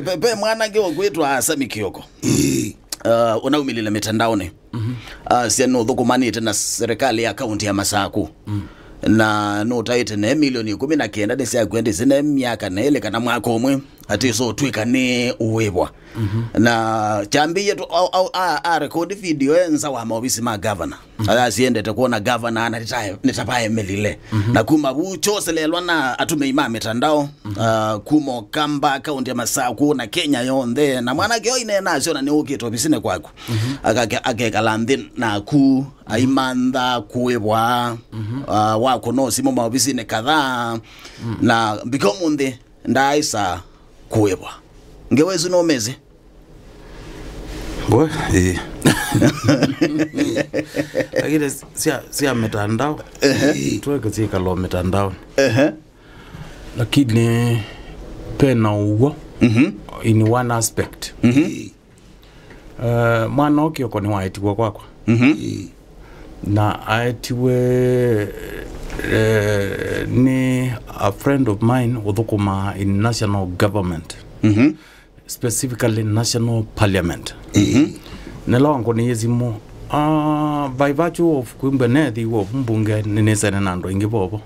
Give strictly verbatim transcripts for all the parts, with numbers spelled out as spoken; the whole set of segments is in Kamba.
Pe, pe mwanake ũkwĩtwa Sami Kioko. Uh, ũnaumĩlile mĩtandaonĩ. Uh, sia nũthũkũmanĩte na serikali ya kaunti ya Masaku. Na nũtaĩte ne milioni ikũmi na kenda nĩsyakwendĩsĩ ne myaka na ĩlĩ kana mwaka ũmwe. Atĩ so twĩka nĩ ũĩvwa. Na kyambĩie tu, au, au, a, a record video e nza wa maovisi ma governor. Aya siendete kuona governor ana nĩtae-, nĩtavaemelile. Na kuma vu choselelwa na atumei ma mitandao, uh, kuma Ukamba, kaunti ya Masaku na Kenya yonthe. Na mwanake oine nasyo na nĩũkĩte ovisinĩ kwaku. Akake-, akekala nthĩ naku, aimantha kũĩvwa, uh, wakũna simũ maovisinĩ kadhaa. Na mbika ũmũnthĩ, ndaaĩsa kũĩvwa. Ngewa ĩsu nũmĩsĩ? We, ĩĩ. Lakini sya, sya mitandao, tuweke syĩkalo mitandao. Ehe. Lakini pena ũw'o in one aspect. Eh, mwana ũũ Kioko nĩwaetiwe kwakwa. Na aetiwe, eh, nĩ a friend of mine ũthũkũmaa in national government, specifically national parliament. Nĩla wangũnĩie simũ, ah, by virtue of kwĩmbwa nethĩiwe ovu mbunge nĩnĩsene na andũ aingĩ vovo.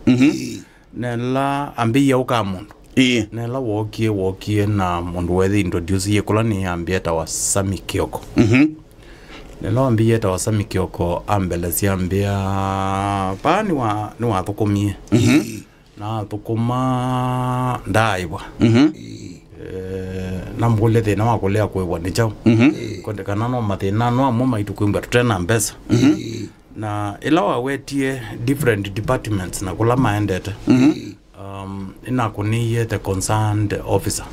Nela ambĩie ũkaa mũndũ. Ĩĩ. Nela wookie, wookie na mũndũ wethi introduce yĩ kũla nĩ ambĩa etawa Sami Kioko. Nela wambĩie etawa Sami Kioko, ambelesya ambĩa, paa nĩwa-, nĩwathũkũmie. Na athũkũma ndaaĩvwa. Eh, namũkũlya thĩna wa kũlea kũĩvwa nĩ kyaũ? Konde kana no mathĩna no amwe maitũ kwĩmbwa tũte na mbesa. Na ĩla wawetie different departments na kũla maendete, um, nĩnakũnĩie the concerned officer.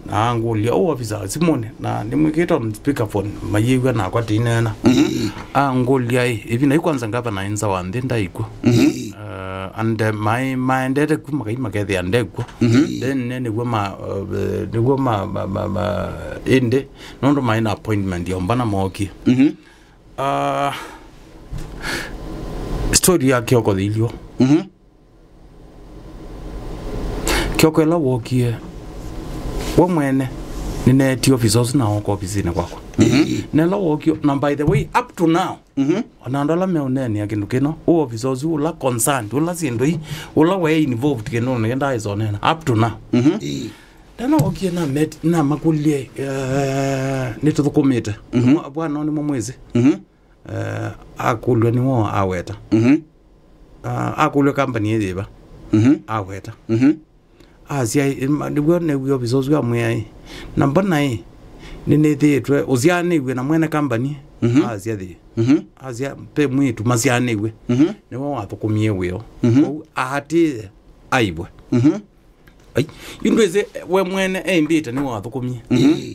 Na angũlya, "Ũ officer, simũnĩ?" Na nĩmwĩkĩte on speakerphone, mayĩw'a nakwa tĩineena. Angũlya, "Ĩ, ĩvinda yu kwanza ngavana ĩ nza wa nthĩ ndaikw'o?" Uh, and, uh, maĩ maendete ku makai makethĩa ndekw'o. Then ne nĩw'o ma, uh, nĩw'o ma, ma, ma, ma, ĩndĩ nũndũ maĩ na appointment ya ũmbana mookie. Ah, story ya Kioko thilio. Kioko ĩla wookie, we mwene, nĩneetie ofisa ũsu na ooka ofisinĩ kwakwa. Na ĩla wookie, na by the way, up to now, ona andũ ala meũneenea kĩndũ kĩno, ũ ofisa ũsu ũla concerned, ũla syĩndũ ii, ũla we involved kĩndũnĩ kĩĩ ndaaĩsa ũneena, up to now. Ndana okie na met-, na makũlye, eh, nĩtũthũkũmĩte. Mwa-, bwana nĩmo mwĩsĩ. Eh, akũlw'a nĩwo aweta. Ah, akũlw'a company ĩyĩva? Aweta. Asya, "Ĩ, ma-, nĩw'o, nĩw'o ofisa ũsu amwĩa ĩ, na mbona ĩ, nĩnĩthĩĩtwe ũsyaanĩw'e na mwene company?" Asya, "Thĩ." Asya, "Pe mwĩĩtu masyaanĩw'e. Nĩwe wathũkũmie wĩo." Kwoou aatĩĩe aĩvwe. Ai, yu ndwĩsĩ we mwene embĩte nĩwathũkũmie.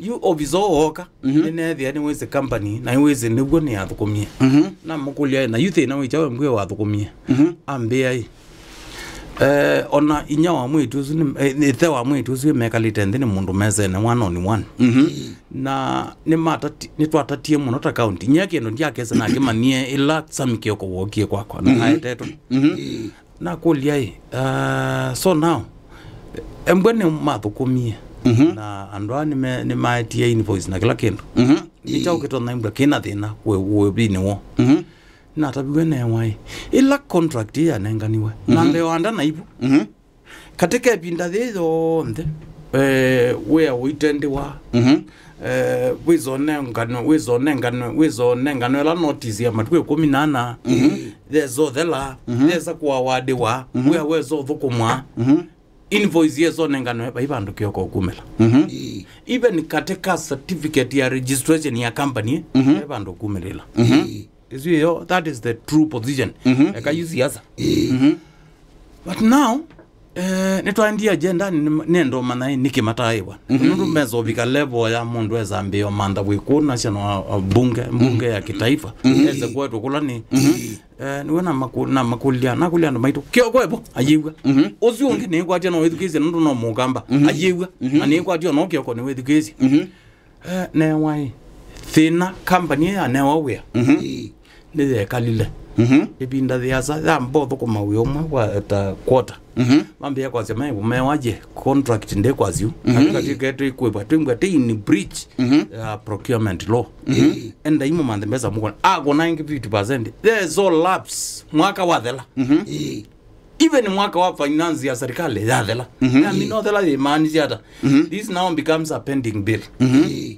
Yu ofisa wooka, nĩneethĩa nĩwĩsĩ company, na nĩwĩsĩ nĩw'o nĩyathũkũmie. Namũkũlya, "Na yu thĩna wĩ kyaũ mbwĩe wathũkũmie?" Ambĩa ĩ, eh, ona inya wa mwĩĩtu ũsu nĩ, eh, ĩthe wa mwĩĩtu ũsu mekalĩte nthĩ nĩ mũndũ mesene one on one. Na nĩmatati-, nĩtwatatie mũno ta county. Nyie kĩndũ ndyakese nakĩmanyie ĩla Sami Kioko wookie kwakwa na aetetwe. Nakũlya ĩ, uh, so now, embwe nĩ mathũkũmie. Na andũ aa nĩme-, nĩmaetie invoice na kĩla kĩndũ. Nĩ kyaũ kĩtonya embwa kĩna thĩna wĩ-, wĩvinĩ woo? Nataviwe newa ĩ, ĩla contract ĩ yanenganiwe na mbee wa nda na ivu. Katika ĩvinda yĩĩ yonthe, eh, wĩa ũitendiwa, eh, wĩsonenganwe, wĩsonenganwe, wĩsonenganwe ĩla notice ya matukũ ĩkũmi na ana, yesa ũthela, yesa kũawadiwa, wĩa wesa ũthũkũmwa, invoice yesa ũnenganwe, vai vandũ Kioko ũkumĩla. Even katika certificate ya registration ya company, vai vandũ ũkumĩlĩla. Ĩsu ĩyo, that is the true position. Eka yu siasa. But now, eh, nĩtwaendie agenda, nĩ-, nĩenda ũmanya nĩkĩ mataaĩwa. Nũndũ mesa ũvika level ya mũndũ esa ambĩĩa ũmantha wĩ kũũ national, uh, bunge, bunge ya kitaifa. Ese kwetwa kũla nĩ. Eh, nĩwe na maku-, na makũlya, nakũlya andũ maitũ, Kioko evo, ayĩw'a. Ũsu ũngĩ nĩĩkwatya no wĩthukĩĩsye nũndũ no mũkamba, ayĩw'a. Na nĩĩkwatya no Kioko nĩwĩthukĩĩsye. Eh, newa ĩ, thĩna company ĩyo yanewa wĩa. Nĩyekalile. Mhm. Ĩvinda yĩasa yamba ũthũkũma wĩa ũmwe kwa ta quarter. Mhm. Mambĩĩa kwasya, "Mai, ũmewaje contract ndĩ kwasyu?" Mhm. Katĩ katĩ ketũ ĩkwĩva, twĩmbwa tĩ in breach, mhm, ya procurement law. Mhm. Endai mũmanthe mbesa mũkona. Akona ĩngĩ fifty percent. There's all lapse. Mwaka wathela. Mhm. Ĩĩ. Even mwaka wa finance ya serikali yathela. Mhm. Yamina ũthela yĩmaanisya ata? Mhm. This now becomes a pending bill. Mhm. Ĩĩ.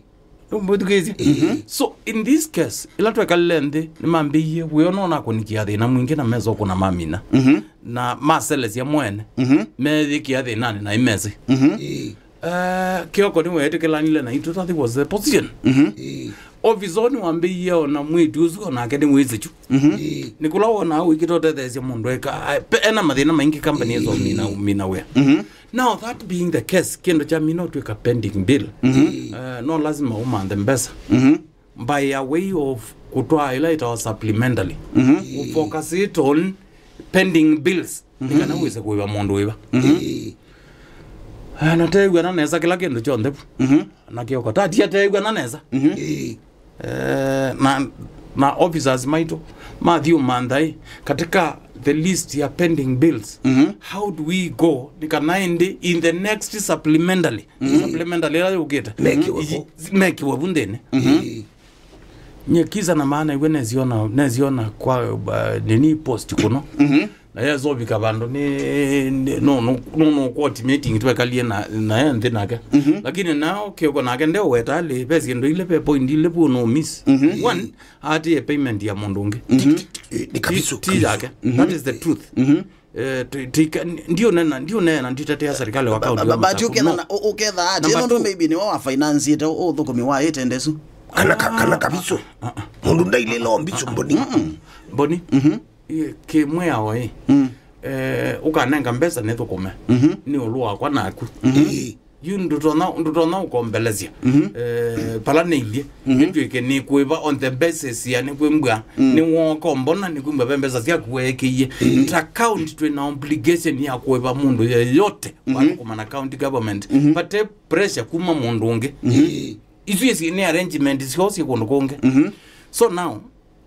Ndũmbũthukĩĩsye? Mhm. So, in this case, ĩla twekalile nthĩ, nĩmambĩie, wĩona nakũnikia thĩna mwingĩ na mesa ũkũna mamina. Mhm. Na maselesya mwene, mhm, meyĩkĩa thĩnanĩ na imesĩ. Mhm. Ĩĩ. Eh, Kioko nĩweetĩkĩlanile naitũ, that was the position. Mhm. Ĩĩ. Ofisonĩ wambĩie ona mwĩĩtu ũsu onake nĩwĩsĩ kyu. Mhm. Ĩĩ. Nĩ kũla wonaa wĩkĩte ũtetheesya mũndũ eka, a, pe-, ena mathĩna maingĩ company ĩso mina, mina wĩa. Mhm. Now, that being the case, kĩndũ kya mina ũtwĩka pending bill. Mhm. Eh, no lazima ũmanthe mbesa. Mhm. By a way of kũtwaa ĩla ĩtawa supplementary. Mhm. Focus it on pending bills. Mhm. Nĩ kana wĩse kũĩva mũndũ wĩva. Mhm. Eh, na teew'ana nesa kĩla kĩndũ kyonthe vu. Mhm. Na Kioko. Tatia teew'ana nesa. Mhm. Eh, na, na officers maitũ mathiĩ ũmanthaĩ katika the list ya pending bills. Mhm. How do we go? Nĩ kana ĩndĩ in the next supplementary. Mhm. Supplementary ĩla yũkĩte. Mekĩwe vu. Mekĩwe vu nthĩnĩ. Mhm. Nye kisa na maana iwe nesiona, nesiona kwa, uh, nini post kuno. Mhm. Na yesovika vandũ nĩ, nĩ, no, no, no, no coordinating twekalie na, na ye nthĩ nake. Mhm. Lakini nao Kioko nake nde weta lĩ, ve syĩndũ ile, ve point ile vu no miss. Mhm. One, atie payment ya mũndũ ũngĩ. Mhm. Ti, ti, eh, nĩ kabisa, ti, ti kabisa yake. Mhm. That is the truth. Mhm. Eh, ti, ti, ka-, ndiũnena, ndiũnena, nditetea serikali wa county wa Masaku. But ũketha na, ũ-, ũketha ati, number two, nũndũ maybe nĩwe wa finance ĩte ũ-, ũthũkũmi wa ĩtende su. Kana ka-, kana kabisa. Ah, ah. Mũndũ ndailĩla o mbisa mboni. Mm-mm. Mboni. Mhm. Ĩ, kĩmwĩao ĩ. Mm. Eh, ũkanenga mbesa nĩthũkũme. Mhm. Nĩ ũlũ wakwa naku. Mhm. Ĩĩ. Yu ndũtonya, ndũtonya ũkombelesya. Mhm. Eh, pala nĩilyĩ. Mhm. Nĩtwĩke nĩkwĩva on the basis ya nĩkwĩmbwa. Mm. Nĩwoka mbona nĩkwĩmbwa ve mbesa syaku weekĩie. Mm. Ta county twĩ na obligation ya kũĩva mũndũ yeyote. Mhm. Wathũkũma na county government. Mhm. Vate pressure kuma mũndũ ũngĩ. Mhm. Isu isi nĩ arrangement syoo syĩ kũndũ kũngĩ. Mhm. So now,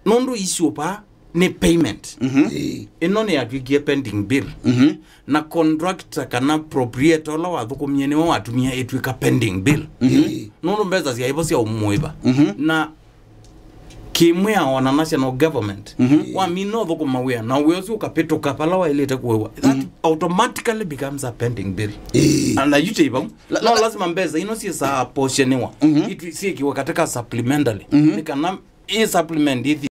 nũndũ issue vaa nĩ payment. Mhm. Ĩĩ. Ĩno nĩyatw'ĩkie pending bill. Mhm. Na contractor kana proprietor ũla wathũkũmie nĩwe watumie ĩtw'ĩka pending bill. Mhm. Ĩĩ. Nũndũ mbesa syaĩvo sya ũmũĩva. Mhm. Na kĩmwĩao na national government, mhm, wamina ũthũkũma wĩa, na wĩa ũsu ũkapĩtũka vala waĩlĩte kũĩwa, that, mhm, automatically becomes a pending bill. Ĩĩ. Na yu tei vau. La-, no la-, lazima mbesa ino syĩsaa apportioniwa. Mhm. Itwi-, syĩkiwe katika supplementary. Mhm. Nĩ kana ĩ supplement ithi